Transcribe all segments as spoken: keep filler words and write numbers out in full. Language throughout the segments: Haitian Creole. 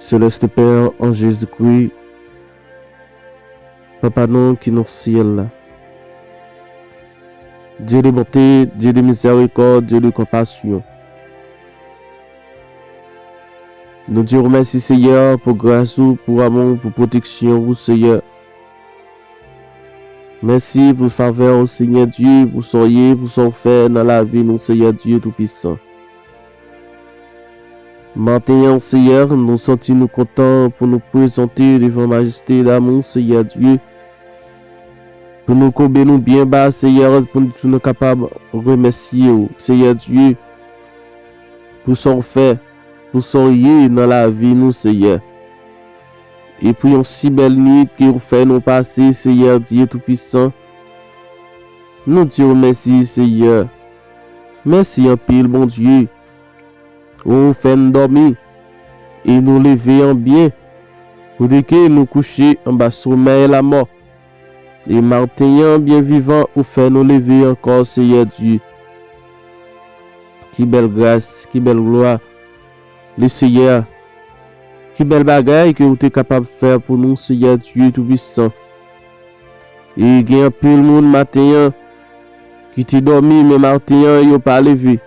Céleste Père, en Jésus-Christ, Papa nou ki nan syèl la. Dieu de bonté, Dieu de miséricorde, Dieu de compassion. Nou di w mèsi, Seyè, pou gras ou, pou amou, pou pwoteksyon ou, Seyè. Mèsi pou favè ou, Seyè Dye, pou sa w ye, pou sa w fè nan lavi nou, Seyè Dye Toupisan. Maten an, Seyè, nou santi nou kontan pou nou prezante devan majeste damou, Seyè Dye, pou nou koube nou byen ba, Seyè, pou, pou nou kapab remèsye w, Seyè Dye, pou sa w fè, pou sa w ye nan lavi nou, Seyè. E pou yon si bèl nwit ke w fè nou pase, Seyè Dye Toupisan. Nou di w mèsi, Seyè. Mèsi anpil, Bondye. Ou fè n dòmi e nou leve an byen, kote ke nou kouche anba somèy lamò. E maten an, byen vivan, ou fè nou leve ankò, Seyè Dye. Ki bèl gras, ki bèl glwa, le Seyè. Ki bèl bagay ke ou te kapab fè pou nou, Seyè Dye Toupisan. E gen anpil moun maten an ki te dòmi, men maten an, yo pa leve.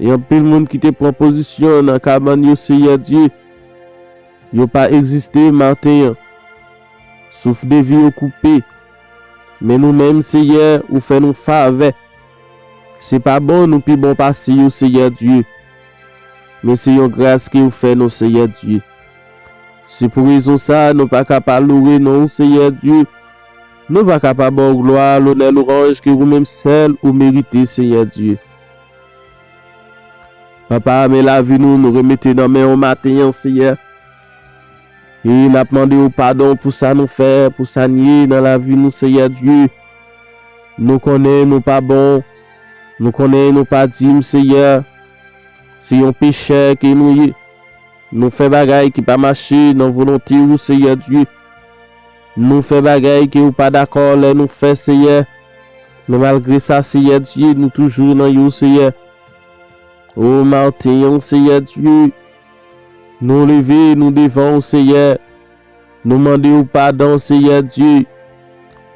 E anpil moun ki te pran pozisyon nan kabann yo, Seyè Dye, yo pa egziste maten an. Souf de vi yo koupe. Men nou menm, Seyè, ou fè nou favè. Se pa bon nou pi bon pase yo, Seyè Dye. Men se yon gras ke ou fè nou, Seyè Dye. Se pou rezon sa a, nou pa ka pa loure non w, Seyè Dye. Nou pa ka pa ba w glwa, lonè, lwanj ke ou menm sèl ou merite, Seyè Dye. Papa, men lavi nou, nou remete nan men w maten an, Seyè. E n ap mande w padon pou sa nou fè, pou sa n ye nan lavi nou, Seyè Dye. Nou konnen nou pa bon. Nou konnen nou pa diy, Seyè. Se yon pechè ke nou ye. Nou fè bagay ki pa mache nan volonte ou, Seyè Dye. Nou fè bagay ke ou pa dakò lè nou fè, Seyè. Men malgre sa, Seyè Dye, nou toujou nan yo, Seyè. O maten an, Seyè Dye, nou leve nou devan w, Seyè. Nou mande w padon, Seyè Dye.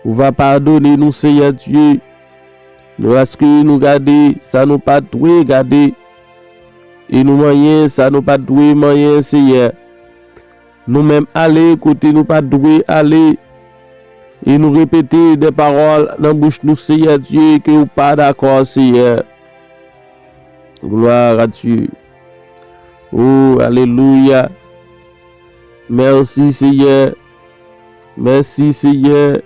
Ou va padone nou, Seyè Dye. Nou, paske nou gade sa nou pa dwe gade. E nou manyen sa nou pa dwe manyen, Seyè. Nou menm ale kote nou pa dwe ale. E nou repete de pawòl nan bouch nou, Seyè Dye, ke ou pa dakò, Seyè. Gloire à Dieu. Oh, alelouya. Mèsi, Seyè. Mèsi, Seyè.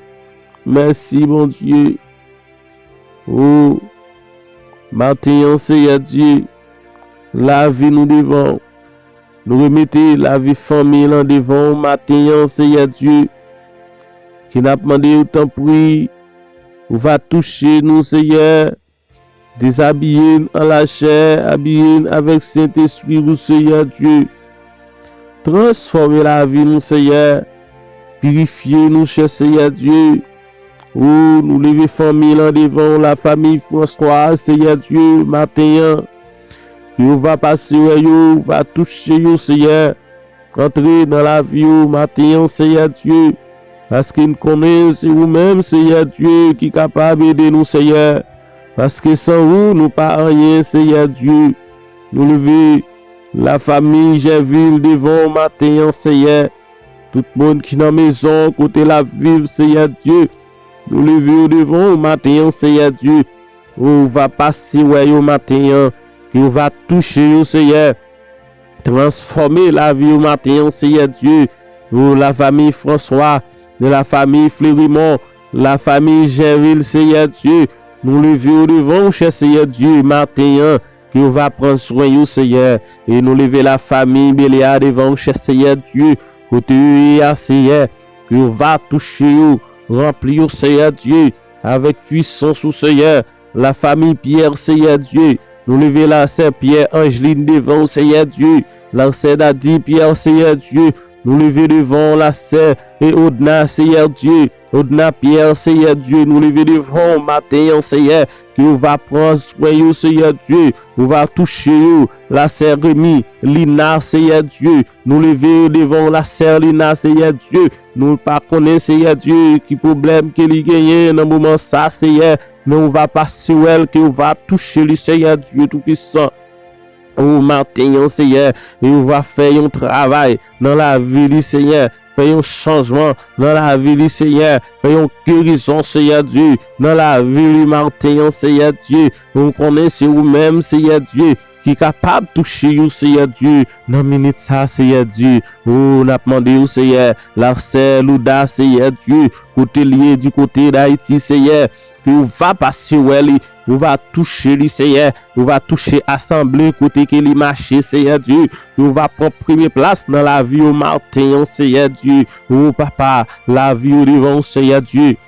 Mèsi, Bondye. Oh, maten an, Seyè Dye, lavi nou devan w. Nou remete lavi fanmi lan devan w maten an, Seyè Dye. Ke n ap mande w, tanpri, ou va touche nou, Seyè. Dezabiye n an lachè, abiye n avèk Sentespri ou, Seyè Dye. Transfòme lavi nou, Seyè. Pirifye nou, chè Seyè Dye. O, nou leve fanmi lan devan w, lafanmi Franswa, Seyè Dye, maten an. Ke w va pase wè yo, w va touche yo, Seyè. Antre nan lavi yo maten an, Seyè Dye. Paske n konnen se ou menm, Seyè Dye, ki kapab ede nou, Seyè. Paske san ou, nou pa anyen, Seyè Dye. Nou leve lafanmi Jèvil devan w maten an, Seyè. Tout moun ki nan mezon kote l ap viv, Seyè Dye. Nou leve yo devan w maten an, Seyè Dye. Ou va pase wè yo maten an. Ke w va touche yo, Seyè. Transfòme lavi yo maten an, Seyè Dye. Ou lafanmi Franswa, de lafanmi Flerimon, lafanmi Jèvil, Seyè Dye. Nou leve yo devan w, chè Seyè Dye, maten an. Ke w va pran swen yo, Seyè. E nou leve lafanmi Belya devan w, chè Seyè Dye. Kote yo ye a, Seyè. Ke w va touche yo, ranpli yo, Seyè Dye, avèk pwisans ou, Seyè. Lafanmi Pyè, Seyè Dye. Nou leve lasè Pyè Anjlin devan w, Seyè Dye. Lasè Dadi Pyè, Seyè Dye. Nou leve devan w lasè e Odna, Seyè Dye. Odna Pyè, Seyè Dye. Nou leve devan w maten an, Seyè. Ke ou va pran swen yo, Seyè Dye. Ou va touche yo. Lasè Remi, Lina, Seyè Dye. Nou leve yo devan w, lasè Lina, Seyè Dye. Nou pa konnen, Seyè Dye, ki pwoblèm ke li genyen nan moman sa, Seyè. Men ou va pase wè l, ke ou va touche li, Seyè Dye Toupisan. O maten an, Seyè, e ou va fè yon travay nan lavi li, Seyè. Fè yon chanjman nan lavi li, Seyè. Fè yon gerizon, Seyè Dye, nan lavi li maten an, Seyè Dye. Nou konnen se ou menm, Seyè Dye, ki kapab touche yo, Seyè Dye, nan minit sa, Seyè Dye. O, n ap mande w, Seyè, lasè Louda, Seyè Dye, kote l ye, di kote Dayiti, Seyè. Ke ou va pase wè li, ou va touche li, Seyè. Ou va touche asanble kote ke li mache, Seyè Dye. Ou va pran premye plas nan lavi yo maten an, Seyè Dye. O papa, lavi yo devan w, Seyè Dye.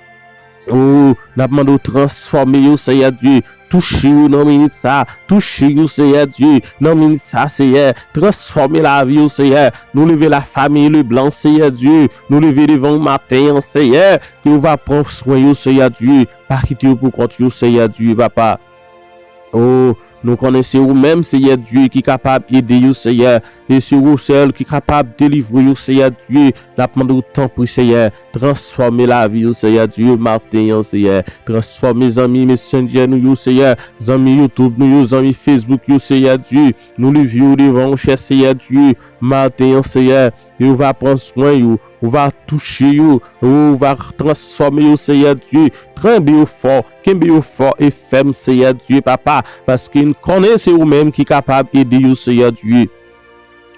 O, n ap mande w transfòme yo, Seyè Dye. Touche yo nan minit sa. Touche yo, Seyè Dye. Nan minit sa, Seyè. Transfòme lavi yo, Seyè. Nou leve lafanmi Leblanc, Seyè Dye. Nou leve devan w maten an, Seyè. Ke ou va pran swen yo, Seyè Dye. Pa kite yo pou kont yo, Seyè Dye, papa. O, nou konnen se ou menm, Seyè Dye, ki kapab ede yo, Seyè. E se ou sèl ki kapab delivre yo, Seyè Dye. N ap mande w, tanpri, Seyè, transfòme lavi yo, Seyè Dye, maten an, Seyè. Transfòme zanmi Messenger nou yo, Seyè. Zanmi YouTube nou yo, zanmi Facebook yo, Seyè Dye. Nou leve yo devan w, chè Seyè Dye, maten an, Seyè. E ou va pran swen yo, ou va touche yo, ou va transfòme yo, Seyè Dye. Kenbe yo fò, kenbe yo fò e fèm, Seyè Dye, papa, paske n konnen se ou menm ki kapab ede yo, Seyè Dye.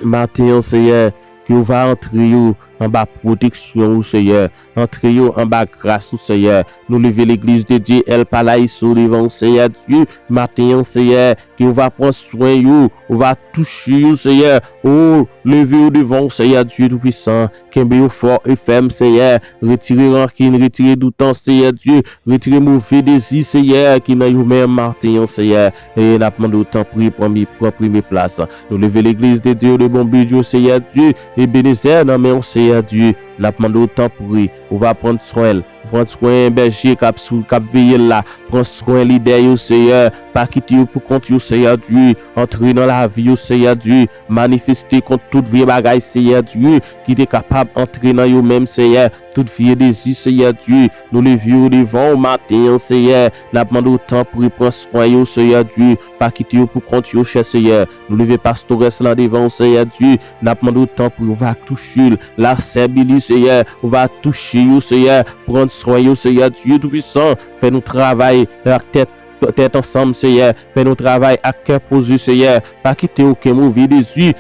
Maten an, Seyè, ke ou va antre yo anba pwoteksyon ou, Seyè. Antre yo anba gras ou, Seyè. Nou leve Legliz de Dye El Paraíso devan ou, Seyè Dye. Maten an, Seyè, ke ou va pran swen yo, ou va touche yo, Seyè. O, leve yo devan ou, Seyè Dye Toupisan. Kenbe yo fò e fèm, Seyè. Retire rankin, retire doutans, Seyè Dye. Retire move dezi, Seyè, ki nan yo menm maten an, Seyè. E n ap mande w, tanpri, pran mi-, pran premye plas. Nou leve Legliz de Dye de Bonbidjo, Seyè Dye. Ebenezè nan men w, Seyè Dye. N ap mande w, tanpri, ou va pran swen l. Pran swen bèje k ap sou, k ap veye l la. Pran swen lidè yo, Seyè. Pa kite yo pou kont yo, Seyè Dye. Antre nan lavi yo, Seyè Dye. Manifeste kont tout vye bagay, Seyè Dye, ki te kapab antre nan yo menm, Seyè. Tout vye dezi, Seyè Dye. Nou leve yo devan w maten an, Seyè. N ap mande w, tanpri, pran swen yo, Seyè Dye. Pa kite yo pou kont yo, chè Seyè. Nou leve pastores lan devan w, Seyè Dye. N ap mande w, tanpri, ou va touche l. Lasè Bili, Seyè, ou va touche yo, Seyè. Pran swen yo, Seyè Dye Toupisan. Fè nou travay ak tèt, tèt ansanm, Seyè. Fè nou travay ak kè poze, Seyè. Pa kite okenn move dezi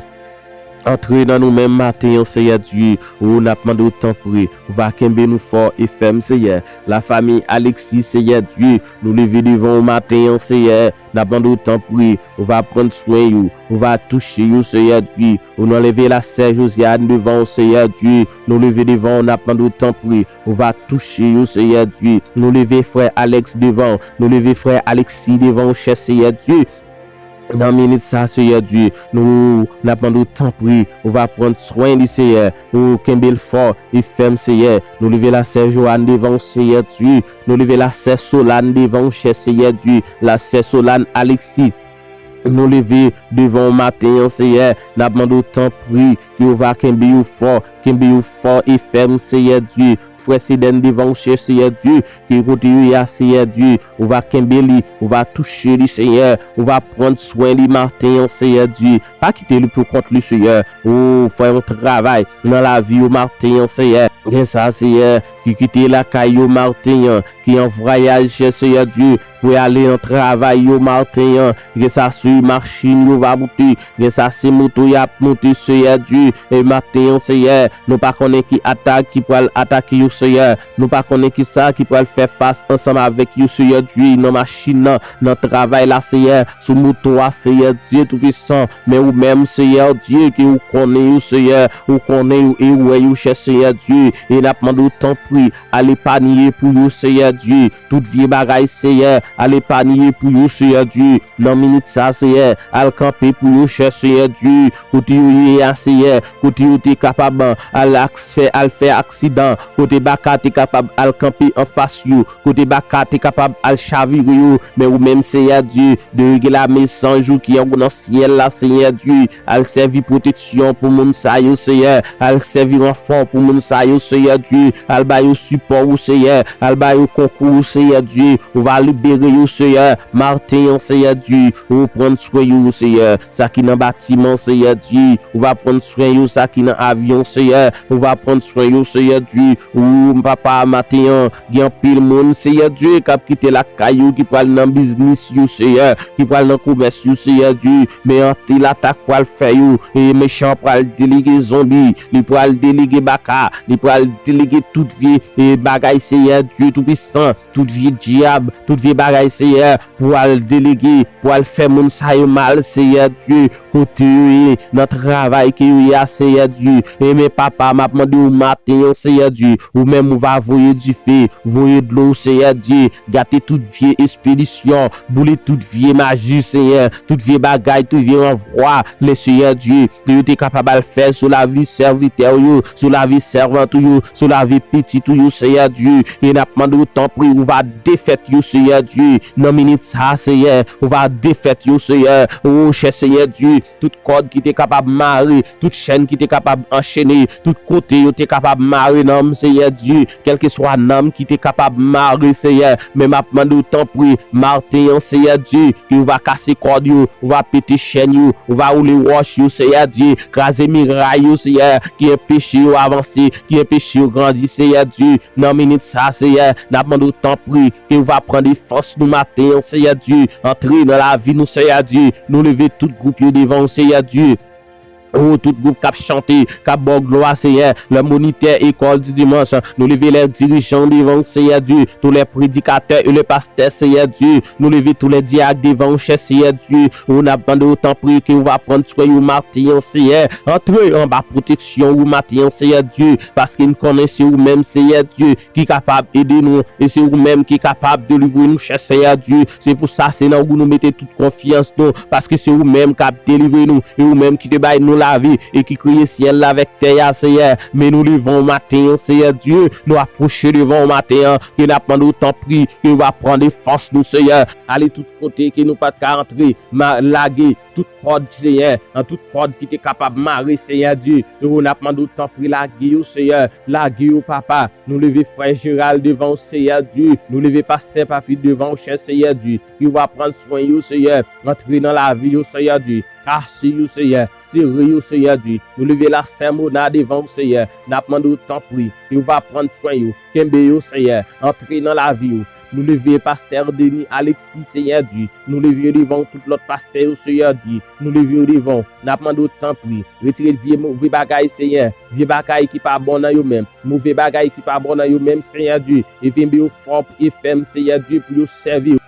antre nan nou menm maten an, Seyè Dye. O, n ap mande w, tanpri, ou va kenbe nou fò e fèm, Seyè. Lafanmi Alexis, Seyè Dye, nou leve devan w maten an, Seyè. N ap mande w, tanpri, ou va pran swen yo, ou va touche yo, Seyè Dye. O, nou leve lasè Josiane devan w, Seyè Dye. Nou leve devan w, n ap mande w, tanpri, ou va touche yo, Seyè Dye. Nou leve frè Alex devan w, nou leve frè Alexis devan w, chè Seyè Dye. Nan minit sa, Seyè Dye, nou, n ap mande w, tanpri, ou va pran swen li, Seyè. Ou kenbe l fò e fèm, Seyè. Nou leve lasè Joanne devan w, Seyè Dye. Nou leve lasè Solane devan w, chè Seyè Dye. Lasè Solane Alexis. Nou leve devan w maten an, Seyè. N ap mande w, tanpri, ke ou va kenbe yo fò. Kenbe yo fò e fèm, Seyè Dye. Frè Seden devan w, chè Seyè Dye. Ke kote yo ye a, Seyè Dye, ou va kenbe li, ou va touche li, Seyè. Ou va pran swen li maten an, Seyè Dye. Pa kite li pou kont li, Seyè. O, fè yon travay nan lavi yo maten an, Seyè. Gen sa, Seyè, ki kite lakay yo maten an, ki an vwayaj, chè Seyè Dye, pou y ale nan travay yo maten an. Gen sa se machin yo va moute, gen sa se moto y ap moute, Seyè Dye. E maten an, Seyè, nou pa konnen ki atak ki pral atake yo, Seyè. Nou pa konnen ki sa ki pral fè fas ansanm avèk yo, Seyè Dye, nan machin nan, nan travay la, Seyè, sou moto a, Seyè Dye Toupisan. Men ou menm, Seyè Dye, ke ou konnen yo, Seyè, ou konnen yo e ou wè yo, chè Seyè Dye. E n ap mande w, tanpri, al epanye pou yo, Seyè Dye. Tout vye bagay, Seyè, al epanye pou yo, Seyè Dye, nan minit sa, Seyè, al kanpe pou yo, chè Seyè Dye, kote yo ye a, Seyè, kote yo te kapab al aks-, fè, al fè aksidan, kote baka te kapab al kanpe anfas yo, kote baka te kapab al chavire yo, men ou menm, Seyè Dye, deregle lame zanj ou ki anwo nan syèl la, Seyè Dye, al sèvi pwoteksyon pou moun sa yo, Seyè, al sèvi ranfò pou moun sa yo, Seyè Dye, al ba yo sipò ou, Seyè, al ba yo konkou ou, Seyè Dye, ou va libere yo, Seyè, maten an, Seyè Dye, ou pran swen yo, Seyè, sa ki nan batiman, Seyè Dye, ou va pran swen yo, sa ki nan avyon, Seyè, ou va pran swen yo, Seyè Dye, ou, papa, maten an, gen anpil moun, Seyè Dye, k ap kite lakay yo, ki pral nan biznis yo, Seyè, ki pral nan komès yo, Seyè Dye, men anpil atak pral fè yo, e mechan pral delege zonbi, li pral delege baka, li pral delege tout vye, e bagay, Seyè Dye Toupisan, tout vye dyab, tout vye bagay, Seyè, pou al delege, pou al fè moun sa yo mal, Seyè Dye, kote yo ye, nan travay ke yo ye a, Seyè Dye. E men, papa, m ap mande w maten an, Seyè Dye, ou menm ou va voye dife, voye dlo, Seyè Dye, gate tout vye espedisyon, boule tout vye maji, Seyè, tout vye bagay, tout vye ranvwa, le Seyè Dye, ke yo te kapab al fè sou lavi sèvitè w yo, sou lavi sèvant ou yo, sou lavi pitit ou yo, Seyè Dye. E n ap mande w, tanpri, ou va defèt yo, Seyè Dye. Nan minit sa, Seyè, ou va defèt yo, Seyè. O, chè Seyè Dye, tout kòd ki te kapab mare, tout chèn ki te kapab anchene, tout kote yo te kapab mare nanm, Seyè Dye, kèlkeswa nanm ki te kapab mare, Seyè, men m ap mande w, tanpri, maten an, Seyè Dye, ke ou va kase kòd yo, ou va pete chèn yo, ou va woule wòch yo, Seyè Dye, kraze miray yo, Seyè, ki enpeche yo avanse, ki enpeche yo grandi, Seyè Dye, nan minit sa, Seyè, n ap mande w, tanpri, ke ou va pran defans nou maten an, Seyè Dye, antre nan lavi nou, Seyè Dye, nou leve tout gwoup yo devan w, Seyè Dye. O, tout gwoup k ap chante, k ap ba w glwa, Seyè, le monitè ekòl di dimanch, nou leve lè dirijan devan w, Seyè Dye, tou lè predikatè e le pastè, Seyè Dye, nou leve tou lè dyak devan w, chè Seyè Dye, o, n ap mande w, tanpri, ke ou va pran swen yo maten an, Seyè, antre anba pwoteksyon ou maten an, Seyè Dye, paske n konnen se ou menm, Seyè Dye, ki kapab ede nou, e se ou menm ki kapab delivre nou, chè Seyè Dye. Se pou sa, se nan ou nou mete tout konfyans nou, paske se ou menm k ap delivre nou, e ou menm ki te bay nou lavi, e ki kreye syèl la avèk tè a, Seyè. Men nou devan w maten an, Seyè Dye, nou apwoche devan w maten an, ke n ap mande w, tanpri, ke ou va pran defans nou, Seyè. Ale tout kote ke nou pa t ka antre, ma-, lage tout kòd, Seyè, nan tout kòd ki te kapab mare, Seyè Dye. E o, n ap mande w, tanpri, lage yo, Seyè, lage yo, papa. Nou leve frè Jeral devan w, Seyè Dye. Nou leve pastè Papi devan w, chè Seyè Dye. Ke ou va pran swen yo, Seyè. Antre nan lavi yo, Seyè Dye. Kache yo, Seyè. Sere yo, Seyè Dye. Nou leve la sè Mona devan w, Seyè. N ap mande w, tanpri, ke ou va pran swen yo. Kenbe yo, Seyè. Antre nan lavi yo. Nou leve pastè Denis Alexis, Seyè Dye. Nou leve yo devan w, tout lòt pastè yo, Seyè Dye. Nou leve yo devan w. N ap mande w, tanpri, retire vye move bagay, Seyè. Vye bagay ki pa bon nan yo menm. Move bagay ki pa bon nan yo menm, Seyè Dye. E kenbe yo fò e fèm, Seyè Dye, pou yo sèvi w.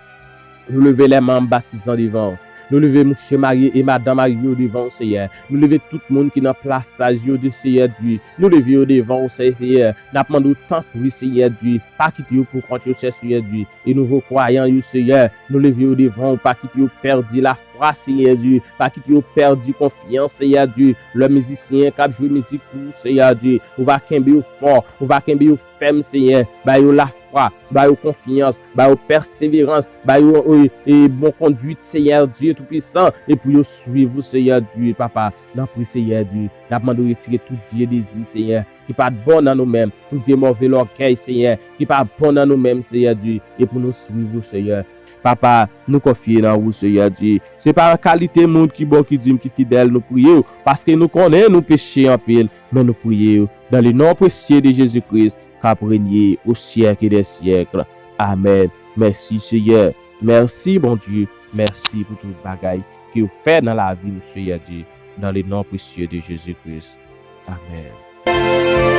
Nou leve lè manm batizan devan w. Nou leve mouche marye e madan marye yo devan w, Seyè. Nou leve tout moun ki nan plasaj yo de, Seyè Dye. Nou leve yo devan w, Seyè. N ap mande w, tanpri, Seyè Dye, pa kite yo pou kont yo, chè Seyè Dye. E nouvo kwayan yo, Seyè, nou leve yo devan w, pa kite yo pèdi lafwa, Seyè Dye, pa kite yo pèdi konfyans, Seyè Dye. Lè mizisyen k ap jwe mizik pou ou, Seyè Dye, ou va kenbe yo fò, ou va kenbe yo fèm, Seyè, ba yo lafwa, ba yo konfyans, ba yo pèseverans, ba yo, e, e, bon kondwit, Seyè Dye Toupisan, e pou yo swiv ou, Seyè Dye, papa, nan pri, Seyè Dye, n ap mande w retire tout vye dezi, Seyè, ki pa t bon nan nou menm, tout vye move lògèy, Seyè, ki pa bon nan nou menm, Seyè Dye, e pou nou swiv ou, Seyè. Papa, nou konfye nan ou, Seyè Dye. Se pa kalite moun ki bon, ki dim, ki fidèl nou priye w, paske nou konnen nou peche anpil, men nou priye w dan le non presye de Jezi Kris, k ap renye o syèk dè syèk. Amèn. Mèsi, Seyè. Mèsi, Bondye. Mèsi pou tout bagay ke w fè nan lavi m, Seyè Dye, dan le non presye de Jezi Kris. Amèn.